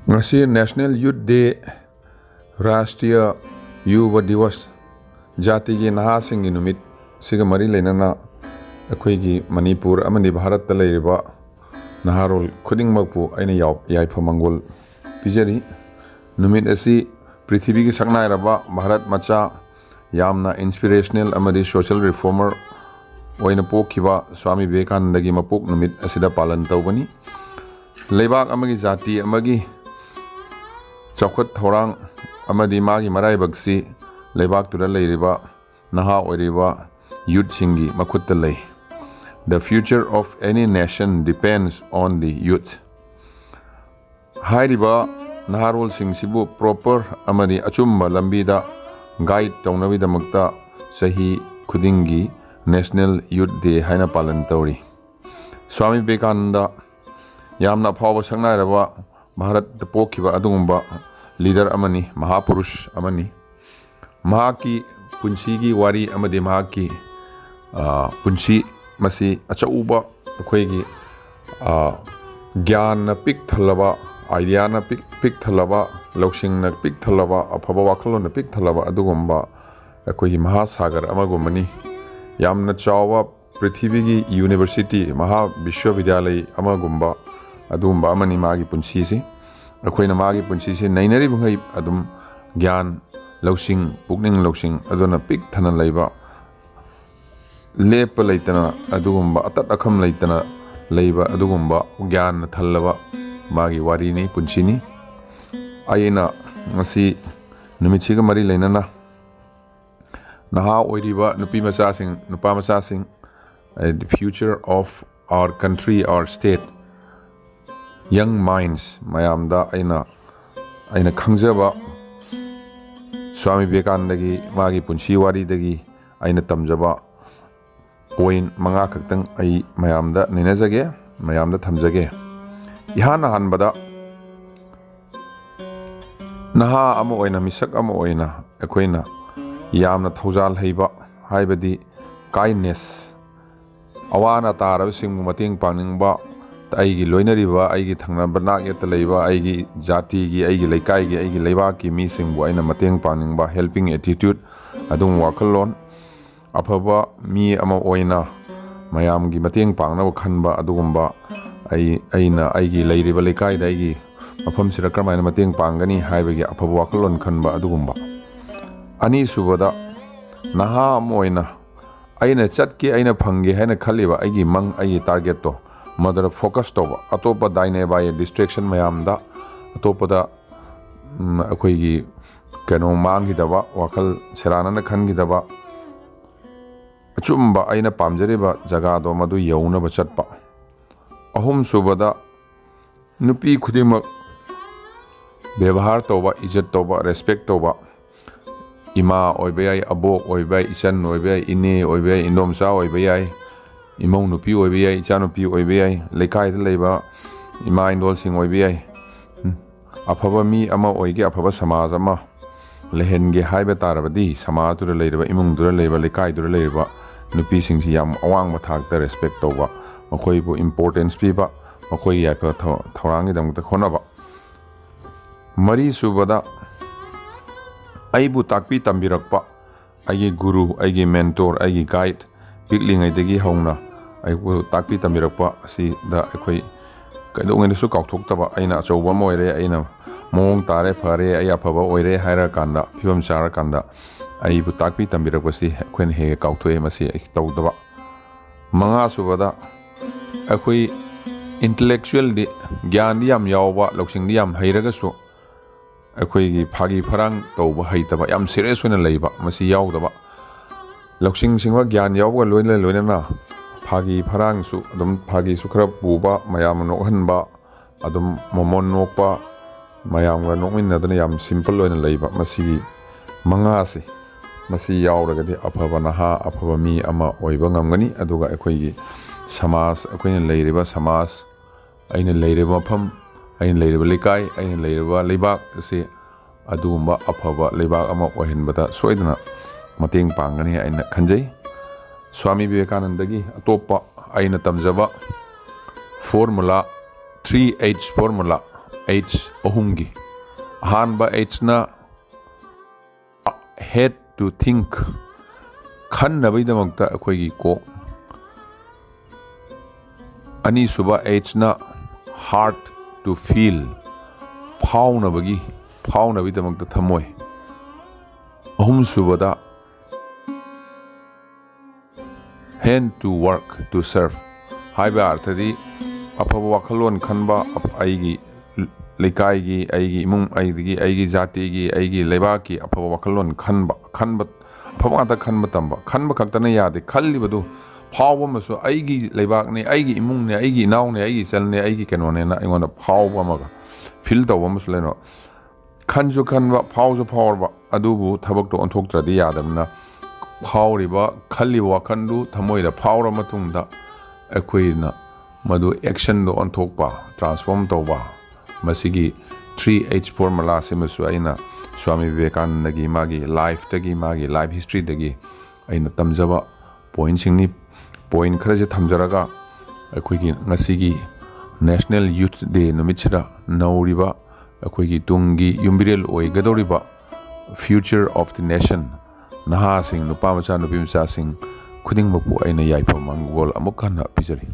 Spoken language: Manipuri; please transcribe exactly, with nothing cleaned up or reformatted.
ꯉꯁꯤ National Youth Day, ꯔꯥꯁꯇ꯭ꯔꯤꯌ ꯌꯨꯕ ꯗꯤꯋꯁ, ꯖꯥꯇꯤꯒꯤ ꯅꯍꯥꯁꯤꯡꯒꯤ ꯅꯨꯃꯤꯠ, ꯁꯤꯒ ꯃꯔꯤ ꯂꯩꯅꯅ ꯑꯩꯈꯣꯏꯒꯤ ꯃꯅꯤꯄꯨꯔ ꯑꯃꯗꯤ ꯚꯥꯔꯠꯇ ꯂꯩꯔꯤꯕ ꯅꯍꯥꯔꯣꯜ ꯈꯨꯗꯤꯡꯃꯛꯄꯨ ꯑꯩꯅ ꯌꯥꯎ-, ꯌꯥꯏꯐ ꯃꯪꯒꯣꯜ ꯄꯤꯖꯔꯤ꯫ ꯅꯨꯃꯤꯠ ꯑꯁꯤ ꯄ꯭ꯔꯤꯊꯤꯕꯤꯒꯤ ꯁꯛꯅꯥꯏꯔꯕ ꯚꯥꯔꯠ ꯃꯆꯥ ꯌꯥꯝꯅ inspirational ꯑꯃꯗꯤ social reformer ꯑꯣꯏꯅ ꯄꯣꯛꯈꯤꯕ ꯁ꯭ꯋꯥꯃꯤ ꯕꯤꯕꯦꯀꯥꯅꯟꯗꯒꯤ ꯃꯄꯣꯛ ꯅꯨꯃꯤꯠ ꯑꯁꯤꯗ ꯄꯥꯂꯟ ꯇꯧꯕꯅꯤ꯫ ꯂꯩꯕꯥꯛ ꯑꯃꯒꯤ, ꯖꯥꯇꯤ ꯑꯃꯒꯤ ꯆꯥꯎꯈꯠ ꯊꯧꯔꯥꯡ ꯑꯃꯗꯤ ꯃꯥꯒꯤ ꯃꯔꯥꯏꯕꯛꯁꯤ ꯂꯩꯕꯥꯛꯇꯨꯗ ꯂꯩꯔꯤꯕ ꯅꯍꯥ ꯑꯣꯏꯔꯤꯕ youthꯁꯤꯡꯒꯤ ꯃꯈꯨꯠꯇ ꯂꯩ꯫ The future of any nation depends on the youth. ꯍꯥꯏꯔꯤꯕ ꯅꯍꯥꯔꯣꯜꯁꯤꯡꯁꯤꯕꯨ proper ꯑꯃꯗꯤ ꯑꯆꯨꯝꯕ ꯂꯝꯕꯤꯗ guide ꯇꯧꯅꯕꯒꯤꯗꯃꯛꯇ ꯆꯍꯤ ꯈꯨꯗꯤꯡꯒꯤ National Youth Day ꯍꯥꯏꯅ ꯄꯥꯂꯟ ꯇꯧꯔꯤ꯫ ꯁ꯭ꯋꯥꯃꯤ ꯕꯤꯕꯦꯀꯥꯅꯟꯗ ꯌꯥꯝꯅ ꯑꯐꯥꯎꯕ ꯁꯛꯅꯥꯏꯔꯕ ꯚꯥꯔꯠꯇ ꯄꯣꯛꯈꯤꯕ ꯑꯗꯨꯒꯨꯝꯕ leader ꯑꯃꯅꯤ, ꯃꯍꯥꯄꯨꯔꯨꯁ ꯑꯃꯅꯤ꯫ ꯃꯍꯥꯛꯀꯤ ꯄꯨꯟꯁꯤꯒꯤ ꯋꯥꯔꯤ ꯑꯃꯗꯤ ꯃꯍꯥꯛꯀꯤ, ꯑ, ꯄꯨꯟꯁꯤ ꯃꯁꯤ ꯑꯆꯧꯕ ꯑꯩꯈꯣꯏꯒꯤ, ꯑ, ꯒ꯭ꯌꯥꯟꯅ ꯄꯤꯛ ꯊꯜꯂꯕ, ideaꯅ ꯄꯤꯛ, ꯄꯤꯛ ꯊꯜꯂꯕ, ꯂꯧꯁꯤꯡꯅ ꯄꯤꯛ ꯊꯜꯂꯕ, ꯑꯐꯕ ꯋꯥꯈꯜꯂꯣꯟꯅ ꯄꯤꯛ ꯊꯜꯂꯕ ꯑꯗꯨꯒꯨꯝꯕ ꯑꯩꯈꯣꯏꯒꯤ ꯃꯍꯥꯁꯥꯒꯔ ꯑꯃꯒꯨꯝꯕꯅꯤ꯫ ꯌꯥꯝꯅ ꯆꯥꯎꯕ ꯄ꯭ꯔꯤꯊꯤꯕꯤꯒꯤ university, ꯃꯍꯥ ꯕꯤꯁ꯭ꯋꯕꯤꯗ꯭ꯌꯥꯂꯌ ꯑꯃꯒꯨꯝꯕ ꯑꯗꯨꯒꯨꯝꯕ ꯑꯃꯅꯤ ꯃꯥꯒꯤ ꯄꯨꯟꯁꯤꯁꯤ꯫ ꯑꯩꯈꯣꯏꯅ ꯃꯥꯒꯤ ꯄꯨꯟꯁꯤꯁꯤ ꯅꯩꯅꯔꯤꯕ ꯃꯈꯩ ꯑꯗꯨꯝ ꯒ꯭ꯌꯥꯟ, ꯂꯧꯁꯤꯡ, ꯄꯨꯛꯅꯤꯡ ꯂꯧꯁꯤꯡ ꯑꯗꯨꯅ ꯄꯤꯛ ꯊꯟꯅ ꯂꯩꯕ, ꯂꯦꯞꯄ ꯂꯩꯇꯅ ꯑꯗꯨꯒꯨꯝꯕ, ꯑꯇꯠ ꯑꯈꯝ ꯂꯩꯇꯅ ꯂꯩꯕ ꯑꯗꯨꯒꯨꯝꯕ ꯒ꯭ꯌꯥꯟꯅ ꯊꯜꯂꯕ ꯃꯥꯒꯤ ꯋꯥꯔꯤꯅꯤ, ꯄꯨꯟꯁꯤꯅꯤ꯫ ꯑꯩꯅ ꯉꯁꯤ ꯅꯨꯃꯤꯠꯁꯤꯒ ꯃꯔꯤ ꯂꯩꯅꯅ ꯅꯍꯥ ꯑꯣꯏꯔꯤꯕ ꯅꯨꯄꯤ ꯃꯆꯥꯁꯤꯡ, ꯅꯨꯄꯥ ꯃꯆꯥꯁꯤꯡ, the future of our country, our state, young minds ꯃꯌꯥꯝꯗ ꯑꯩꯅ, ꯑꯩꯅ ꯈꯪꯖꯕ ꯁ꯭ꯋꯥꯃꯤ ꯕꯤꯕꯦꯀꯥꯅꯟꯗꯒꯤ ꯃꯥꯒꯤ ꯄꯨꯟꯁꯤ ꯋꯥꯔꯤꯗꯒꯤ ꯑꯩꯅ ꯇꯝꯖꯕ point ꯃꯉꯥ ꯈꯛꯇꯪ ꯑꯩ ꯃꯌꯥꯝꯗ ꯅꯩꯅꯖꯒꯦ, ꯃꯌꯥꯝꯗ ꯊꯝꯖꯒꯦ꯫ ꯏꯍꯥꯟ ꯍꯥꯟꯕꯗ ꯅꯍꯥ ꯑꯃ ꯑꯣꯏꯅ, ꯃꯤꯁꯛ ꯑꯃ ꯑꯣꯏꯅ ꯑꯩꯈꯣꯏꯅ ꯌꯥꯝꯅ ꯊꯧꯖꯥꯜ ꯍꯩꯕ, ꯍꯥꯏꯕꯗꯤ kindness, ꯑꯋꯥ ꯑꯅꯥ ꯇꯥꯔꯕꯁꯤꯡꯕꯨ ꯃꯇꯦꯡ ꯄꯥꯡꯅꯤꯡꯕ, ꯑꯩꯒꯤ ꯂꯣꯏꯅꯔꯤꯕ, ꯑꯩꯒꯤ ꯊꯪꯅꯕ ꯅꯥꯛ ꯌꯦꯠꯇ ꯂꯩꯕ, ꯑꯩꯒꯤ ꯖꯥꯇꯤꯒꯤ, ꯑꯩꯒꯤ ꯂꯩꯀꯥꯏꯒꯤ, ꯑꯩꯒꯤ ꯂꯩꯕꯥꯛꯀꯤ ꯃꯤꯁꯤꯡꯕꯨ ꯑꯩꯅ ꯃꯇꯦꯡ ꯄꯥꯡꯅꯤꯡꯕ, helping attitude, ꯑꯗꯨꯒꯨꯝꯕ ꯋꯥꯈꯜꯂꯣꯟ, ꯑꯐꯕ ꯃꯤ ꯑꯃ ꯑꯣꯏꯅ ꯃꯌꯥꯝꯒꯤ ꯃꯇꯦꯡ ꯄꯥꯡꯅꯕ ꯈꯟꯕ, ꯑꯗꯨꯒꯨꯝꯕ ꯑꯩ, ꯑꯩꯅ ꯑꯩꯒꯤ ꯂꯩꯔꯤꯕ ꯂꯩꯀꯥꯏꯗ, ꯑꯩꯒꯤ ꯃꯐꯝꯁꯤꯗ ꯀꯔꯝꯍꯥꯏꯅ ꯃꯇꯦꯡ ꯄꯥꯡꯒꯅꯤ ꯍꯥꯏꯕꯒꯤ ꯑꯐꯕ ꯋꯥꯈꯜꯂꯣꯟ ꯈꯟꯕ, ꯑꯗꯨꯒꯨꯝꯕ꯫ ꯑꯅꯤꯁꯨꯕꯗ, ꯅꯍꯥ ꯑꯃ ꯑꯣꯏꯅ ꯑꯩꯅ ꯆꯠꯀꯦ, ꯑꯩꯅ ꯐꯪꯒꯦ ꯍꯥꯏꯅ ꯈꯜꯂꯤꯕ ꯑꯩꯒꯤ ꯃꯪ, ꯑꯩꯒꯤ targetꯇꯣ, ꯃꯗꯨꯗ focus ꯇꯧꯕ, ꯑꯇꯣꯞꯄ ꯗꯥꯏꯅꯦ ꯕꯥꯏꯌꯦ distraction ꯃꯌꯥꯝꯗ, ꯑꯇꯣꯞꯄꯗ, ꯎꯝ, ꯑꯩꯈꯣꯏꯒꯤ ꯀꯩꯅꯣ ꯃꯥꯡꯈꯤꯗꯕ, ꯋꯥꯈꯜ ꯁꯦꯔꯥꯟꯅꯅ ꯈꯟꯈꯤꯗꯕ, ꯑꯆꯨꯝꯕ ꯑꯩꯅ ꯄꯥꯝꯖꯔꯤꯕ ꯖꯒꯥꯗꯣ ꯃꯗꯨ ꯌꯧꯅꯕ ꯆꯠꯄ꯫ ꯑꯍꯨꯝꯁꯨꯕꯗ, ꯅꯨꯄꯤ ꯈꯨꯗꯤꯡꯃꯛ ꯕꯦꯕꯥꯔ ꯇꯧꯕ, ꯏꯖꯠ ꯇꯧꯕ, respect ꯇꯧꯕ, ꯏꯃꯥ ꯑꯣꯏꯕ ꯌꯥꯏ, ꯑꯕꯣꯛ ꯑꯣꯏꯕ ꯌꯥꯏ, ꯏꯆꯟ ꯑꯣꯏꯕ ꯌꯥꯏ, ꯏꯅꯦ ꯑꯣꯏꯕ ꯌꯥꯏ, ꯏꯟꯗꯣꯝꯆꯥ ꯑꯣꯏꯕ ꯌꯥꯏ, ꯏꯃꯧ ꯅꯨꯄꯤ ꯑꯣꯏꯕ ꯌꯥꯏ, ꯏꯆꯥꯅꯨꯄꯤ ꯑꯣꯏꯕ ꯌꯥꯏ, ꯂꯩꯀꯥꯏꯗ ꯂꯩꯕ ꯏꯃꯥ ꯏꯟꯗꯣꯜꯁꯤꯡ ꯑꯣꯏꯕ ꯌꯥꯏ꯫ ꯎꯝ, ꯑꯐꯕ ꯃꯤ ꯑꯃ ꯑꯣꯏꯒꯦ, ꯑꯐꯕ ꯁꯃꯥꯖ ꯑꯃ ꯂꯩꯍꯟꯒꯦ ꯍꯥꯏꯕ ꯇꯥꯔꯕꯗꯤ, ꯁꯃꯥꯖꯇꯨꯗ ꯂꯩꯔꯤꯕ, ꯏꯃꯨꯡꯗꯨꯗ ꯂꯩꯕ, ꯂꯩꯀꯥꯏꯗꯨꯗ ꯂꯩꯔꯤꯕ ꯅꯨꯄꯤꯁꯤꯡꯁꯤ ꯌꯥꯝ ꯑꯋꯥꯡꯕ ꯊꯥꯛꯇ respect ꯇꯧꯕ, ꯃꯈꯣꯏꯕꯨ importance ꯄꯤꯕ, ꯃꯈꯣꯏꯒꯤ ꯌꯥꯏꯐ ꯊꯧ-, ꯊꯧꯔꯥꯡꯒꯤꯗꯃꯛꯇ ꯍꯣꯠꯅꯕ꯫ ꯃꯔꯤꯁꯨꯕꯗ, ꯑꯩꯕꯨ ꯇꯥꯛꯄꯤ ꯇꯝꯕꯤꯔꯛꯄ ꯑꯩꯒꯤ ꯒꯨꯔꯨ, ꯑꯩꯒꯤ mentor, ꯑꯩꯒꯤ guide, ꯄꯤꯛꯂꯤꯉꯩꯗꯒꯤ ꯍꯧꯅ ꯑꯩꯕꯨ ꯇꯥꯛꯄꯤ ꯇꯝꯕꯤꯔꯛꯄ ꯑꯁꯤꯗ ꯑꯩꯈꯣꯏ ꯀꯩꯗꯧꯉꯩꯗꯁꯨ ꯀꯥꯎꯊꯣꯛꯇꯕ, ꯑꯩꯅ ꯑꯆꯧꯕ ꯑꯃ ꯑꯣꯏꯔꯦ, ꯑꯩꯅ ꯃꯑꯣꯡ ꯇꯥꯔꯦ, ꯐꯔꯦ, ꯑꯩ ꯑꯐꯕ ꯑꯣꯏꯔꯦ ꯍꯥꯏꯔꯀꯥꯟꯗ, ꯐꯤꯕꯝ ꯆꯥꯔꯀꯥꯟꯗ ꯑꯩꯕꯨ ꯇꯥꯛꯄꯤ ꯇꯝꯕꯤꯔꯛꯄꯁꯤ ꯑꯩꯈꯣꯏꯅ ꯍꯦꯛ ꯍꯦꯛ ꯀꯥꯎꯊꯣꯛꯑꯦ꯫ ꯃꯁꯤ ꯑꯩ ꯇꯧꯗꯕ꯫ ꯃꯉꯥꯁꯨꯕꯗ, ꯑꯩꯈꯣꯏ intellectualꯗꯤ, ꯒ꯭ꯌꯥꯟꯗꯤ ꯌꯥꯝ ꯌꯥꯎꯕ, ꯂꯧꯁꯤꯡꯗꯤ ꯌꯥꯝ ꯍꯩꯔꯒꯁꯨ, ꯑꯩꯈꯣꯏꯒꯤ ꯐꯥꯒꯤ ꯐꯔꯥꯡ ꯇꯧꯕ ꯍꯩꯇꯕ, ꯌꯥꯝ serious ꯑꯣꯏꯅ ꯂꯩꯕ, ꯃꯁꯤ ꯌꯥꯎꯗꯕ꯫ ꯂꯧꯁꯤꯡ ꯁꯤꯡꯕ, ꯒ꯭ꯌꯥꯟ ꯌꯥꯎꯕꯒ ꯂꯣꯏꯅ ꯂꯣꯏꯅꯅ ꯐꯥꯒꯤ ꯐꯔꯥꯡꯁꯨ ꯑꯗꯨꯝ, ꯐꯥꯒꯤꯁꯨ ꯈꯔ ꯄꯨꯕ, ꯃꯌꯥꯝ ꯅꯣꯛꯍꯟꯕ, ꯑꯗꯨꯝ ꯃꯃꯣꯟ ꯅꯣꯛꯄ, ꯃꯌꯥꯝꯒ ꯅꯣꯛꯃꯤꯟꯅꯗꯅ ꯌꯥꯝ simple ꯑꯣꯏꯅ ꯂꯩꯕ, ꯃꯁꯤꯒꯤ ꯃꯉꯥꯁꯤ, ꯃꯁꯤ ꯌꯥꯎꯔꯒꯗꯤ ꯑꯐꯕ ꯅꯍꯥ, ꯑꯐꯕ ꯃꯤ ꯑꯃ ꯑꯣꯏꯕ ꯉꯝꯒꯅꯤ꯫ ꯑꯗꯨꯒ ꯑꯩꯈꯣꯏꯒꯤ ꯁꯃꯥꯖ, ꯑꯩꯈꯣꯏꯅ ꯂꯩꯔꯤꯕ ꯁꯃꯥꯖ, ꯑꯩꯅ ꯂꯩꯔꯤꯕ ꯃꯐꯝ, ꯑꯩꯅ ꯂꯩꯔꯤꯕ ꯂꯩꯀꯥꯏ, ꯑꯩꯅ ꯂꯩꯔꯤꯕ ꯂꯩꯕꯥꯛ ꯑꯁꯤ ꯑꯗꯨꯒꯨꯝꯕ ꯑꯐꯕ ꯂꯩꯕꯥꯛ ꯑꯃ ꯑꯣꯏꯍꯟꯕꯗ ꯁꯣꯏꯗꯅ ꯃꯇꯦꯡ ꯄꯥꯡꯒꯅꯤ ꯍꯥꯏꯅ ꯈꯟꯖꯩ꯫ ꯁ꯭ꯋꯥꯃꯤ ꯕꯤꯕꯦꯀꯥꯅꯟꯗꯒꯤ ꯑꯇꯣꯞꯄ ꯑꯩꯅ ꯇꯝꯖꯕ formula, three H formula, H ꯑꯍꯨꯝꯒꯤ꯫ ꯑꯍꯥꯟꯕ H ꯅ head to think, ꯈꯟꯅꯕꯒꯤꯗꯃꯛꯇ ꯑꯩꯈꯣꯏꯒꯤ ꯀꯣꯛ꯫ ꯑꯅꯤꯁꯨꯕ H ꯅ heart to feel, ꯐꯥꯎꯅꯕꯒꯤ, ꯐꯥꯎꯅꯕꯒꯤꯗꯃꯛꯇ ꯊꯝꯃꯣꯏ꯫ ꯑꯍꯨꯝꯁꯨꯕꯗ hand to work to serve ꯍꯥꯏꯕ ꯑꯥꯔꯊꯗꯤ ꯑꯐꯕ ꯋꯥꯈꯜꯂꯣꯟ ꯈꯟꯕ, ꯑꯩꯒꯤ ꯂꯩꯀꯥꯏꯒꯤ, ꯑꯩꯒꯤ ꯏꯃꯨꯡ, ꯑꯩꯒꯤ, ꯑꯩꯒꯤ ꯖꯥꯇꯤꯒꯤ, ꯑꯩꯒꯤ ꯂꯩꯕꯥꯛꯀꯤ ꯑꯐꯕ ꯋꯥꯈꯜꯂꯣꯟ ꯈꯟꯕ, ꯈꯟꯕ, ꯑꯐꯕ ꯉꯥꯛꯇ ꯈꯟꯕ ꯇꯝꯕ꯫ ꯈꯟꯕ ꯈꯛꯇꯅ ꯌꯥꯗꯦ, ꯈꯜꯂꯤꯕꯗꯨ ꯐꯥꯎꯕ ꯑꯃꯁꯨ, ꯑꯩꯒꯤ ꯂꯩꯕꯥꯛꯅꯦ, ꯑꯩꯒꯤ ꯏꯃꯨꯡꯅꯦ, ꯑꯩꯒꯤ ꯏꯅꯥꯎꯅꯦ, ꯑꯩꯒꯤ ꯏꯆꯜꯅꯦ, ꯑꯩꯒꯤ ꯀꯩꯅꯣꯅꯦꯅ ꯑꯩꯉꯣꯟꯗ ꯐꯥꯎꯕ ꯑꯃꯒ, feel ꯇꯧꯕ ꯑꯃꯁꯨ ꯂꯩꯅꯕ꯫ ꯈꯟꯁꯨ ꯈꯟꯕ, ꯐꯥꯎꯁꯨ ꯐꯥꯎꯔꯕ, ꯑꯗꯨꯕꯨ ꯊꯕꯛꯇ ꯑꯣꯟꯊꯣꯛꯇ꯭ꯔꯗꯤ ꯌꯥꯗꯕꯅꯤꯅ, ꯐꯥꯎꯔꯤꯕ, ꯈꯜꯂꯤꯕ ꯋꯥꯈꯜꯗꯨ ꯊꯃꯣꯏꯗ ꯐꯥꯎꯔ ꯃꯇꯨꯡꯗ ꯑꯩꯈꯣꯏꯅ ꯃꯗꯨ action ꯗ ꯑꯣꯟꯊꯣꯛꯄ, transform ꯇꯧꯕ, ꯃꯁꯤꯒꯤ three H formula ꯁꯤꯃꯁꯨ ꯑꯩꯅ ꯁ꯭ꯋꯥꯃꯤ ꯕꯤꯕꯦꯀꯥꯅꯟꯗꯒꯤ, ꯃꯥꯒꯤ life ꯇꯒꯤ, ꯃꯥꯒꯤ life history ꯗꯒꯤ ꯑꯩꯅ ꯇꯝꯖꯕ point ꯁꯤꯡꯅꯤ꯫ Point ꯈꯔꯁꯦ ꯊꯝꯖꯔꯒ, ꯑꯩꯈꯣꯏꯒꯤ ꯉꯁꯤꯒꯤ National Youth Day ꯅꯨꯃꯤꯠꯁꯤꯗ ꯅꯧꯔꯤꯕ ꯑꯩꯈꯣꯏꯒꯤ ꯇꯨꯡꯒꯤ ꯌꯨꯝꯕꯤꯔꯦꯜ ꯑꯣꯏꯒꯗꯧꯔꯤꯕ future of the nation ꯅꯍꯥꯁꯤꯡ, ꯅꯨꯄꯥ ꯃꯆꯥ, ꯅꯨꯄꯤ ꯃꯆꯥꯁꯤꯡ ꯈꯨꯗꯤꯡꯃꯛꯄꯨ ꯑꯩꯅ ꯌꯥꯏꯐꯕ ꯃꯪꯒꯣꯜ ꯑꯃꯨꯛ ꯍꯟꯅ ꯄꯤꯖꯔꯤ꯫